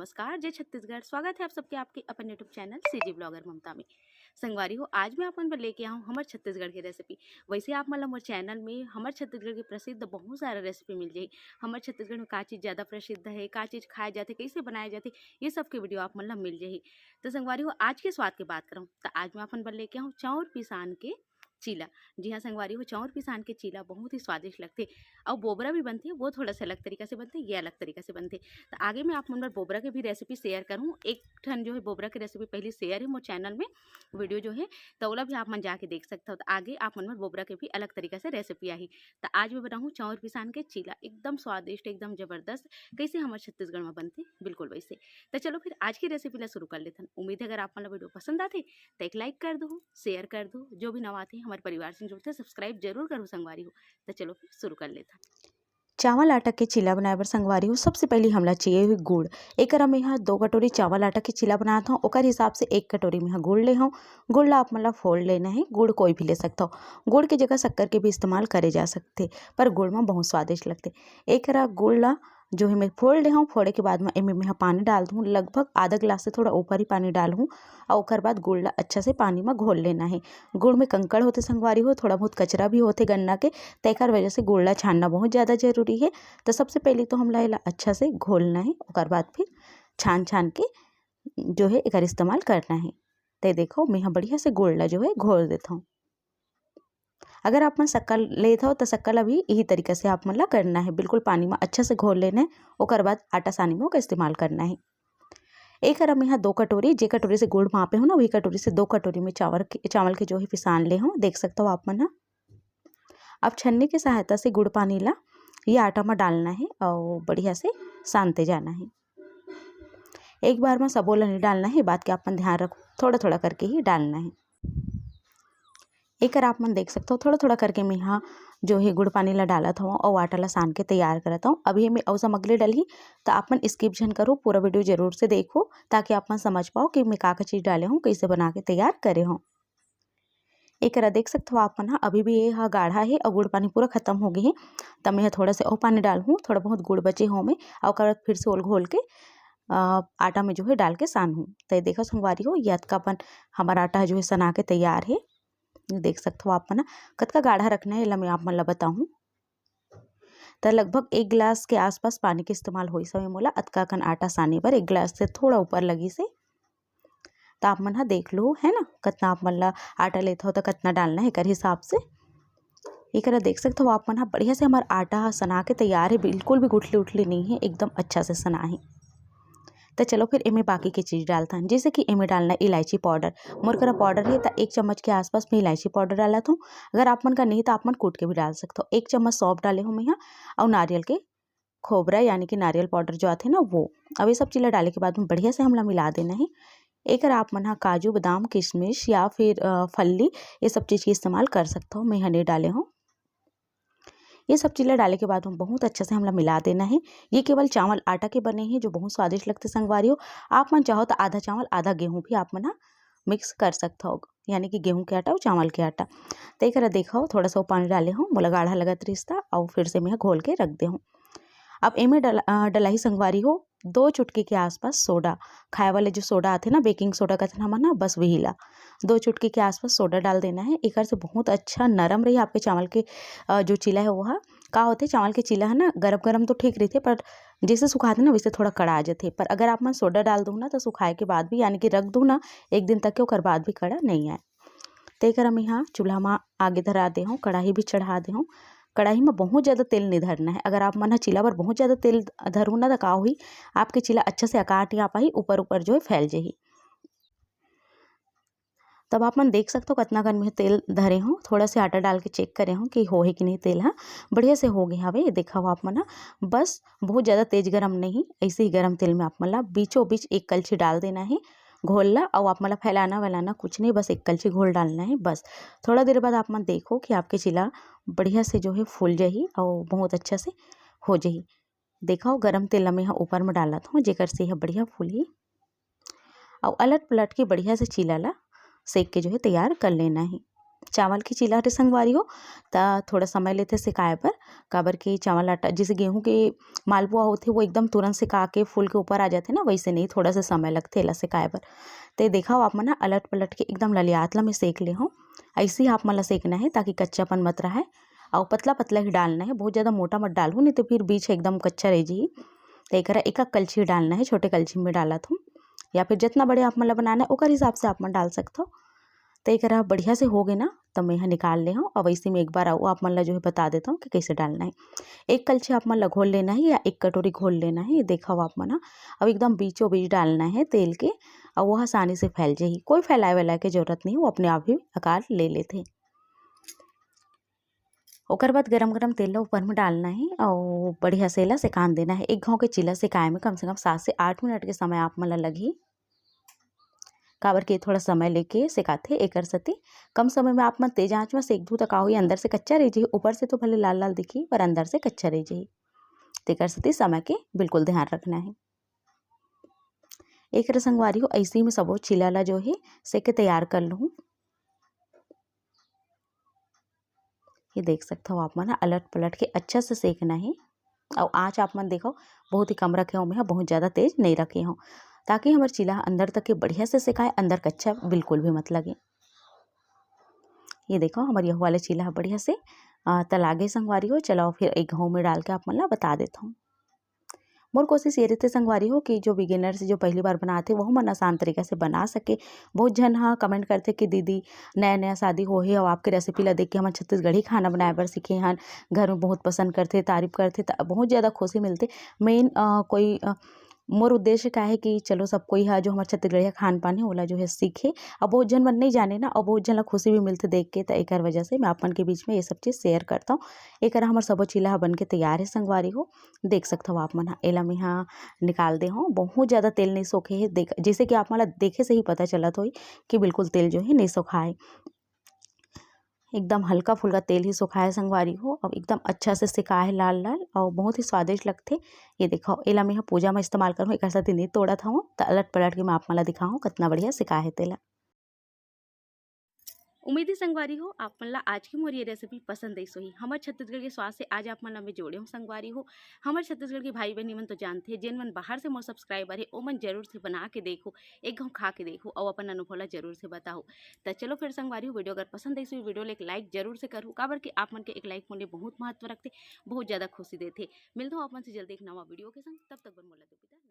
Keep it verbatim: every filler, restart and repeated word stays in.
नमस्कार, जय छत्तीसगढ़। स्वागत है आप सबके आपके अपन YouTube चैनल सीजी ब्लॉगर ममता में। संगवारी हो, आज मैं अपन बर लेके आऊँ हमर छत्तीसगढ़ के रेसिपी। वैसे आप मन ला मोर चैनल में हमर छत्तीसगढ़ के प्रसिद्ध बहुत सारा रेसिपी मिल जाही। हमर छत्तीसगढ़ में का चीज़ ज़्यादा प्रसिद्ध है, का चीज़ खाए जाथे, कैसे बनाए जाथे, ये सब के वीडियो आप मन ला मिल जाही। तो संगवारी हो, आज के स्वाद के बात करऊँ तो आज मैं अपन बर लेके आऊँ चाउर पिसान के चीला। जी हाँ संगवारी हो, चाउर पिसान के चीला बहुत ही स्वादिष्ट लगथे। अउ बोबरा भी बनथे, वो थोड़ा सा अलग तरीका से बनथे, ये अलग तरीका से बनथे। तो आगे मैं आप मन बर बोबरा के भी रेसिपी शेयर करूँ। एक ठन जो है बोबरा के रेसिपी पहले शेयर है मोर चैनल में, वीडियो जो है, तो ओला भी आप मन जाके देख सकते हो। तो आगे आप मन बर बोबरा के भी अलग तरीका से रेसिपी आही। तो आज मैं बनाऊँ चाउर पिसान के चीला, एकदम स्वादिष्ट, एकदम जबरदस्त, कैसे हमर छत्तीसगढ़ में बनथे बिल्कुल वैसे। तो चलो फिर आज की रेसिपी ला शुरू कर लेथन। उम्मीद है अगर आप मन ला वीडियो पसंद आथे तो एक लाइक कर दो, शेयर कर दो, जो भी नवा आथे हमर परिवार से जुड़थे सब्सक्राइब जरूर करो संगवारी हो। तो चलो फिर शुरू कर लेथन। चावल आटा के चीला बनाए बर संगवारी हो, सबसे पहले हमला चाहिए हुई गुड़। एकरा में हा दो कटोरी चावल आटा के चीला बनात हूँ, ओकर हिसाब से एक कटोरी में हा गुड़ ले हूँ। गुड़ ला आप मन ला फोल्ड लेना है, गुड़ कोई भी ले सकता हो। गुड़ के जगह शक्कर के भी इस्तेमाल करे जा सकते, पर गुड़ में बहुत स्वादिष्ट लगते। एकरा गुड़ ला जो है मैं फोल्ड ले हूँ, फोड़े के बाद में एमे मैं हा पानी डाल दूँ, लगभग आधा गिलास से थोड़ा ऊपर ही पानी डाल हूँ। और ओकर बाद गुड़ ला अच्छा से पानी में घोल लेना है। गुड़ में कंकड़ होते संगवारी हो, थोड़ा बहुत कचरा भी होते गन्ना के, तेकर वजह से गुड़ ला छानना बहुत ज़्यादा जरूरी है। तो सबसे पहले तो हमला एला अच्छा से घोलना है, ओकर बाद फिर छान छान के जो है एकर इस्तेमाल करना है। ते देखो मैं हा बढ़िया से गुड़ ला जो है घोल देता हूँ। अगर आप मन शक्कर लेत हो तो शक्कर ला भी यही तरीका से आप मन ला करना है, बिल्कुल पानी में अच्छा से घोल लेना है, ओकर बाद आटा सानी में ओकर इस्तेमाल करना है। एक हरा मैं हा दो कटोरी, जे कटोरी से गुड़ मापे हो ना, वही कटोरी से दो कटोरी में चावल के, चावल के जो है पिसान ले हो, देख सकते हो आप मन हा। अब छन्नी के सहायता से गुड़ पानी ला ये आटा में डालना है और बढ़िया से सानते जाना है। एक बार में सबो ला नहीं डालना है, बात के आप मन ध्यान रखो, थोड़ा थोड़ा करके ही डालना है। एकर आप मन देख सकते हो, थोड़ा थोड़ा करके मैं हा जो है गुड़ पानी ला डालत हूँ और आटा ला सान के तैयार करत हूँ। अभी मैं अउ सामग्री डाली तो आप मन स्किप झन करो, पूरा वीडियो जरूर से देखो, ताकि आप मन समझ पाओ कि मैं का का चीज़ डाले हूँ, कैसे बना के तैयार करे हूँ। एकरा देख सकत हो आप मन हा, अभी भी ये हा गाढ़ा है और गुड़ पानी पूरा खत्म हो गए है। तब मैं थोड़ा से और पानी डाल हूँ, थोड़ा बहुत गुड़ बचे हो में, और ओकर बाद फिर से ओल घोल के अ, आटा में जो है डाल के सान हूँ। तो ये देखो संगवारी हो, ये अतका अपन हमारा आटा जो है सना के तैयार है। देख सकत हो आप मन हा, कतका गाढ़ा रखना है, एला मैं आप मन ला बताहूँ। त लगभग एक गिलास के आसपास पानी के इस्तेमाल होइस हवे मोला अतका कन आटा साने बर, एक गिलास से थोड़ा ऊपर लगिस हे। त आप मन ह देख लो, है ना, कतना आप मन ला आटा लेत हो त कतना डालना है एकर हिसाब से। एकरा देख सकत हो आप मन ह, बढ़िया से हमर आटा ह सना के तैयार है, बिल्कुल भी गुठली उठली नहीं है, एकदम अच्छा से सना है। त चलो फिर एमे बाकी के चीज़ डालथन, जैसे कि एमे डालना इलायची पाउडर। मोर करा पाउडर हे त एक चम्मच के आसपास मैं इलायची पाउडर डालत हूँ। अगर आप मन का नहीं त आप मन कूट के भी डाल सकते हो। एक चम्मच सौंफ डाले हूँ मैं यहाँ, और नारियल के खोबरा यानी कि नारियल पाउडर जो आथे ना वो। अब ये सब चीज़ ला डाले के बाद में बढ़िया से हमला मिला देना है। एकर आप मन हा काजू, बादाम, किशमिश या फिर अ, फल्ली, ये सब चीज़ के इस्तेमाल कर सकते हो। मैं यहाँ नहीं डाले हूँ। ये सब चीज़ ला डाले के बाद में बहुत अच्छा से हमला मिला देना है। ये केवल चावल आटा के बने हैं जो बहुत स्वादिष्ट लगते संगवारी हो। आप मन चाहो तो आधा चावल आधा गेहूँ भी आप मन हा मिक्स कर सकते हो, यानी कि गेहूँ के आटा और चावल के आटा। तो एकरा देखो थोड़ा सा वो पानी डाले हो, मोला गाढ़ा लगत रिश्ता, और फिर से मैं घोल के रख दे हूँ। अब एमे डला अ, डलाही संगवारी हो दो चुटकी के आसपास सोडा, खाए वाले जो सोडा आथे ना, बेकिंग सोडा कथन हमन ना, बस वही ला दो चुटकी के आसपास सोडा डाल देना है। एकर से बहुत अच्छा नरम रही आपके चावल के अ, जो चीला है वो हा। का होथे, चावल के चीला है ना, गरम गरम तो ठीक रहते, पर जैसे सुखाते ना वैसे थोड़ा कड़ा आ जाथे। पर अगर आप मन सोडा डाल दो ना तो सुखाए के बाद भी, यानी कि रख दो ना एक दिन तक के, ओकर बाद भी कड़ा नहीं आए। तेकर हम यहाँ चूल्हा में आगे धरा दे हूँ, कढ़ाई भी चढ़ा दे हूँ। कढ़ाई में बहुत ज़्यादा तेल नहीं धरना है। अगर आप मन ह चीला बर बहुत ज़्यादा तेल धरू ना तो का होही, आपके चीला अच्छा से आकार नहीं आ पाही, ऊपर ऊपर जो है फैल जाही। तब आप मन देख सकते हो कतना कन में तेल धरे हूँ, थोड़ा से आटा डाल के चेक करे हूँ कि होहे कि नहीं तेल ह। बढ़िया से हो गया हवे, ये देखा हो आप मन ह। बस बहुत ज़्यादा तेज गरम नहीं, ऐसे ही गरम तेल में आप मन ला बीचों बीच एक कलछी डाल देना है घोल ला, और आप मन ला फैलाना वैलाना कुछ नहीं, बस एक कलछी घोल डालना है बस। थोड़ा देर बाद आप मन देखो कि आपके चीला बढ़िया से जो है फूल जाही और बहुत अच्छा से हो जाही। देखो गरम तेल ला मैं ह ऊपर में डालत हूँ, जेकर से यह बढ़िया फूलही। और अलट पलट के बढ़िया से चीला ला सेक के जो है तैयार कर लेना है। चावल के चीला हरे संगवारी हो, त थोड़ा समय लेथे सेकाए बर, काबर कि चावल आटा, जैसे गेहूं के मालपुआ होथे, वो एकदम तुरंत सेका के फूल के ऊपर आ जाथे ना, वैसे नहीं, थोड़ा सा समय लगथे एला सेकाए बर। ते देखव आप मन ह, अलट पलट के एकदम ललियात ला मैं सेक ले हूँ। ऐसे ही आप मन ला सेकना है, ताकि कच्चापन मत रहे। और पतला पतला ही डालना है, बहुत ज़्यादा मोटा मत डालहू, नहीं तो फिर बीच एकदम कच्चा रह जाही। तो एकरा एक एक कलछी डालना है, छोटे कलछी में डालत हूँ, या फिर जितना बड़े आप मन ला बनाना है, ओकर हिसाब से आप मन डाल सकथो। तो एकरा बढ़िया से हो गए ना, तो मैं यहाँ निकाल ले हूँ। अब इसी में एक बार अउ आप मन ला जो है बता देता हूँ कि कैसे डालना है। एक कलछी आप मन ला घोल लेना है या एक कटोरी घोल लेना है, ये देखो आप मन ह। अब एकदम बीचों बीच डालना है तेल के, और वो आसानी से फैल जाही। कोई फैलाए वाला के जरूरत नहीं, वो अपने आप ही आकार ले लेथे। ओकर बाद गरम गरम तेल ला ऊपर में डालना है और बढ़िया से एला सेकान देना है। एक घाव के चीला सेकाए में कम से कम सात से आठ मिनट के समय आप मन ला लगही, काबर के थोड़ा समय लेके सेकाथे, एकर सेती कम समय में आप मन तेज आंच में सेक दू, त का होही, अंदर से कच्चा रह जाही, ऊपर से तो भले लाल लाल दिखही, पर अंदर से कच्चा रह जाही। तेकर सेती समय के बिल्कुल ध्यान रखना है। एक संगवारी हो, ऐसे ही मैं सबो चीला ला जो है सेक के तैयार कर लूँ। ये देख सकथव आप मन ह, अलट पलट के अच्छा से सेकना हे। अउ आँच आप मन देखव, बहुत ही कम रखे हव, मैं ह बहुत ज़्यादा तेज नहीं रखे हव, ताकि हमर चीला ह अंदर तक के बढ़िया से सेकाए, अंदर कच्चा बिल्कुल भी मत लगे। ये देखव, हमर यहू वाले चीला ह बढ़िया से, अ, तला गे संगवारी हो। चलो, फिर एक घाव में डाल के आप मन ला बता देथव। मोर कोशिश ये रहिथे संगवारी हो कि जो beginners, जो पहली बार बनाथे, वहू मन आसान तरीका से बना सके। बहुत झन ह comment करथे कि दीदी, नया नया शादी होहे अउ आपके recipe ला देख के हमन छत्तीसगढ़ी खाना बनाए बर सीखे हन, घर में बहुत पसंद करथे, तारीफ करथे, त बहुत ज़्यादा खुशी मिलथे। Main, अ, कोई, अ, मोर उद्देश्य का है कि चलो, सब कोई ह जो हमर छत्तीसगढ़िया खान पान है, ओला जो है सीखे। अउ बहुत झन मन नहीं जाने ना, अउ बहुत झन ला खुशी भी मिलथे देख के, त एकर वजह से मैं आप मन के बीच में ये सब चीज़ share करता हूँ। एकरा हमर सबो चीला ह बन के तैयार है संगवारी हो। देख सकथव आप मन ह, एला मैं ह निकाल दे हव। बहुत ज़्यादा तेल नहीं सोखे हे, देख, जैसे कि आप मन ला देखे से ही पता चलत होही कि बिल्कुल तेल जो है नहीं सोखाए, एकदम हल्का फुल्का तेल ही सोखाए संगवारी हो। अब एकदम अच्छा से सेकाए हे लाल लाल, और बहुत ही स्वादिष्ट लगथे। ये देखव, एला मैं ह पूजा में इस्तेमाल करहूँ, एकर सेती नहीं तोड़त हव, त अलट पलट के मैं आप मन ला दिखाहूँ कितना बढ़िया सेकाए हे तेला। उम्मीद है संगवारी हो, आप मन ला आज की मोर ये recipe पसंद आइस होही। हमर छत्तीसगढ़ के स्वाद से आज आप मन ला मैं जोड़े हूँ संगवारी हो। हमर छत्तीसगढ़ के भाई बहनी मन तो जानथे, जेन मन बाहर से मोर subscriber है, ओ मन जरूर से बना के देखो, एक घाव खा के देखो, अउ अपन अनुभव ला जरूर से बताओ। त चलो फिर संगवारी हो, video अगर पसंद आइस होही, video ला एक like जरूर से करो, काबर कि आप मन के एक like मोर लिए बहुत महत्व रखथे, बहुत ज़्यादा खुशी देथे। मिलता हूँ आप मन से जल्दी एक नवा video के संग, तब तक बर मोला दो विदा।